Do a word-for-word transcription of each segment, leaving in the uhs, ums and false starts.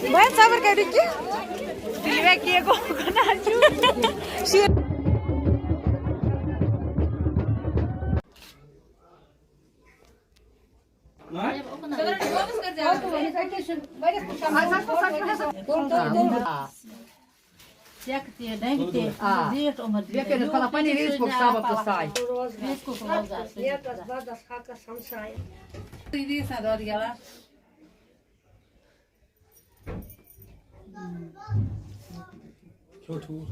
بہٕ ہٮ۪کہٕ صبر کٔرِتھ کہِ تُلِو مےٚ کیک گوٚو گۄناہ چھُ۔ شیر۔ چیک تہِ، ڈنٛگ تہِ، آ۔ زیٹھ عمر تہِ۔ بیٚیہِ کٔرِو خۄدا پننہِ رِزقُک سبب تہٕ ساے۔ رِزقُک روزدار۔ نیکس بدس حقس ہمسایہِ۔ تُہۍ دِیِو سا دۄد گِلاس۔ کھیوٚو ٹھوٗل۔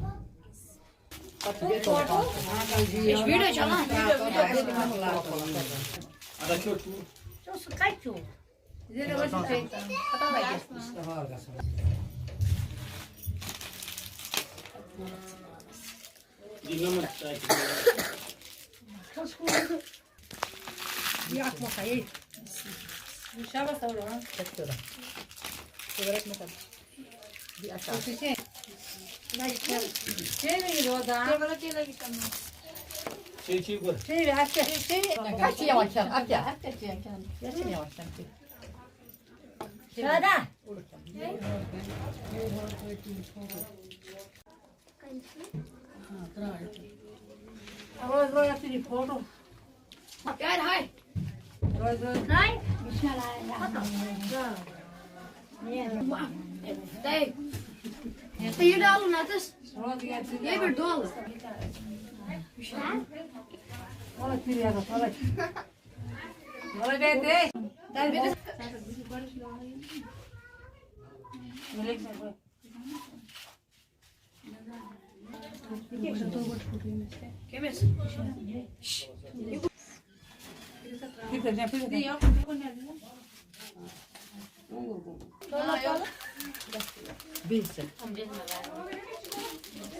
ویٖڈیو چلان۔ اَدا کھیوٚو ٹھوٗل۔ ژےٚ اوس سُہ کَتہِ کھیوٚو؟ ییٚلہِ وۄنۍ سُہ ژےٚ پَتہ لَگہِ۔ یہِ نمبر چھُ تۄہہِ۔ یہِ اَتھ مۄکھا ییٚتہِ۔ شاباش، تَوَے وَنان۔ یہِ اَتھ مۄکھا۔ یہِ چھِ، یہِ چھِ روزان۔ چیٚیِو، چیٚیِو، اَتھ کیٛاہ؟ اَتھ چھِ یِوان کھٮ۪نہٕ، اَتھ کیٛاہ؟ اَتھ کیٛاہ چھِ یِوان کھٮ۪نہٕ؟ یَتھ چھِنہٕ یِوان کھٮ۪نہٕ کینٛہہ۔ شادا۔ روز روز اَتھ یہِ فوٹو۔ پیار ہاے۔ روز روز۔ ناے۔ تَے۔ تہٕ یہِ ڈالُن اَتَس۔ روز یہِ اَتھ یہِ پٮ۪ٹھ ڈولہٕ۔ روز پھِر یَتَس، روز۔ روز بیٚیہِ تہِ۔ تَتہِ بیٚیہِ۔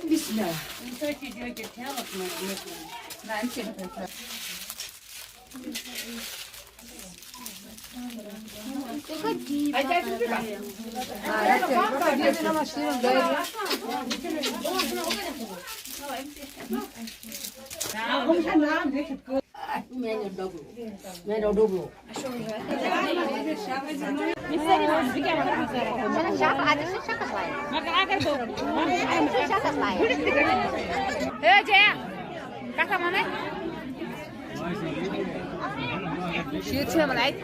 بسم الله۔ ہے جیا، کتھ ہا ونے؟ شیٖتھ چھِ یِمن اَتہِ۔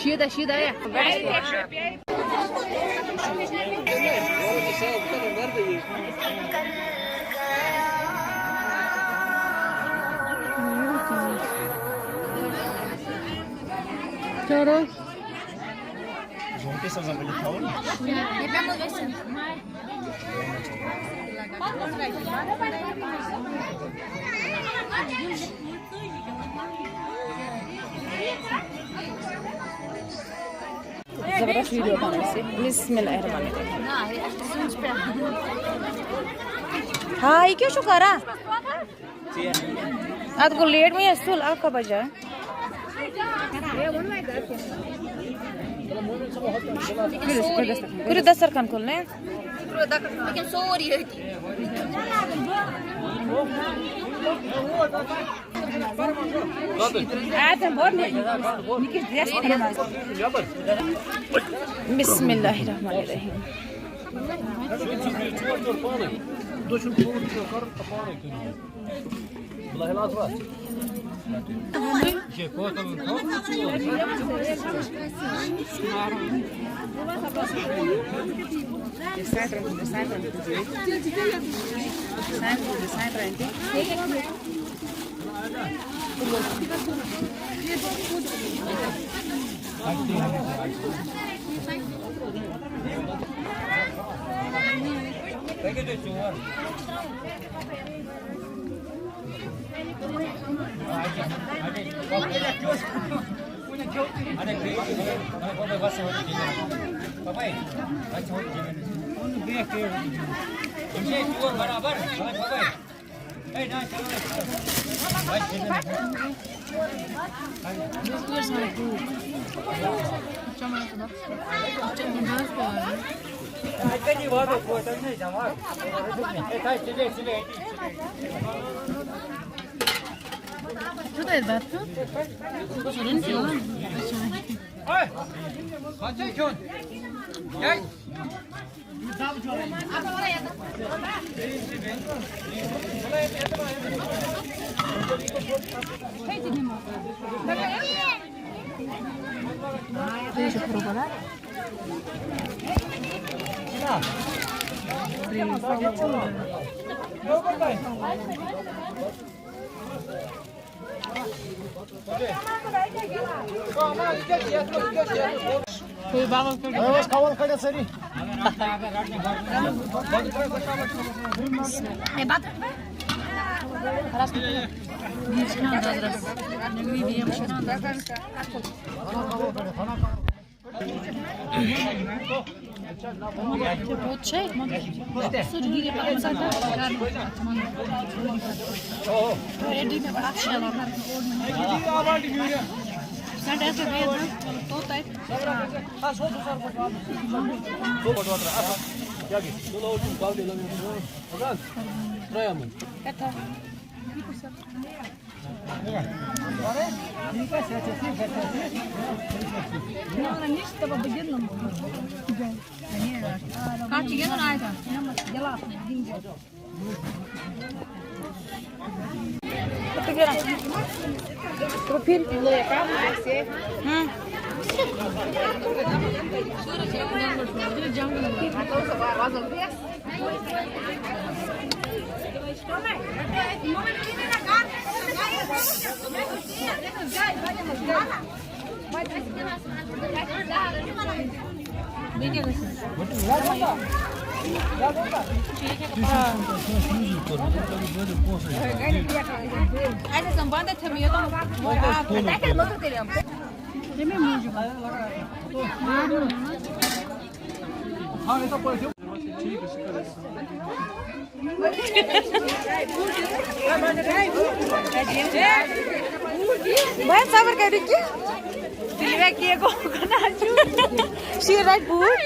شیٖتھ ہا، شیٖتھ ہا، ہے۔ چلو۔ زبردست ویڈیو بناو سے۔ بسم اللہ الرحمن الرحیم۔ ہاں، یہ کیا شو کرا؟ اتھ گوٚو لیٹ، وۄنۍ ٲسۍ سُل اکھ بجے۔ کٔرِو دسترخوان کھول، نے؟ لیکن سورُے أتی۔ بسم اللہ الرحمن الرحیم۔ برابر۔ پتہٕ چھا کھیوٚن؟ کیٛازِ؟ بہٕ ہٮ۪کہٕ صبر کٔرِتھ کہِ تیٚلہِ مےٚ کیک گوٚو کٕنان چھُ۔ شیٖر رَٹہِ بوٗٹھ۔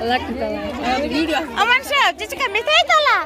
لۄکٹہِ تَلان۔ اَمَن چھا، ژٕ چھَکھا مِٹھٲے تَلان؟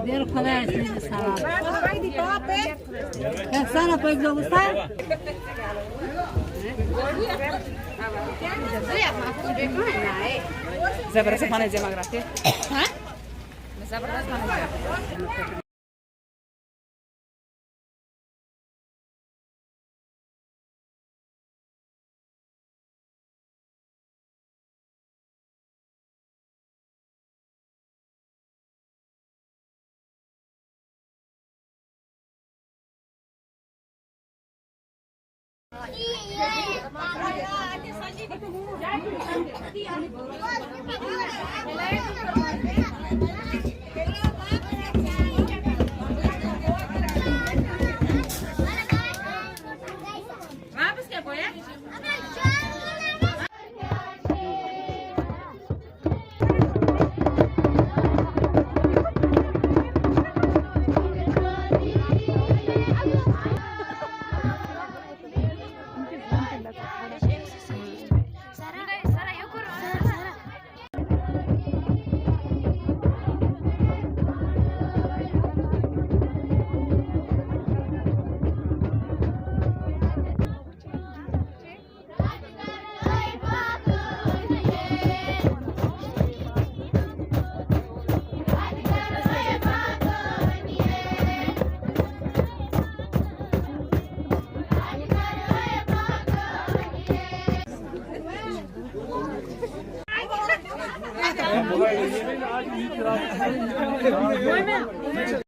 دِل خۄدایَس نِش سلام۔ احسانہ پٔکۍ زیو وۄستاد۔ زبردست بنٲے زِ مگر اَتھ تہِ۔ ہاں؟ زبردست بنٲے زِ۔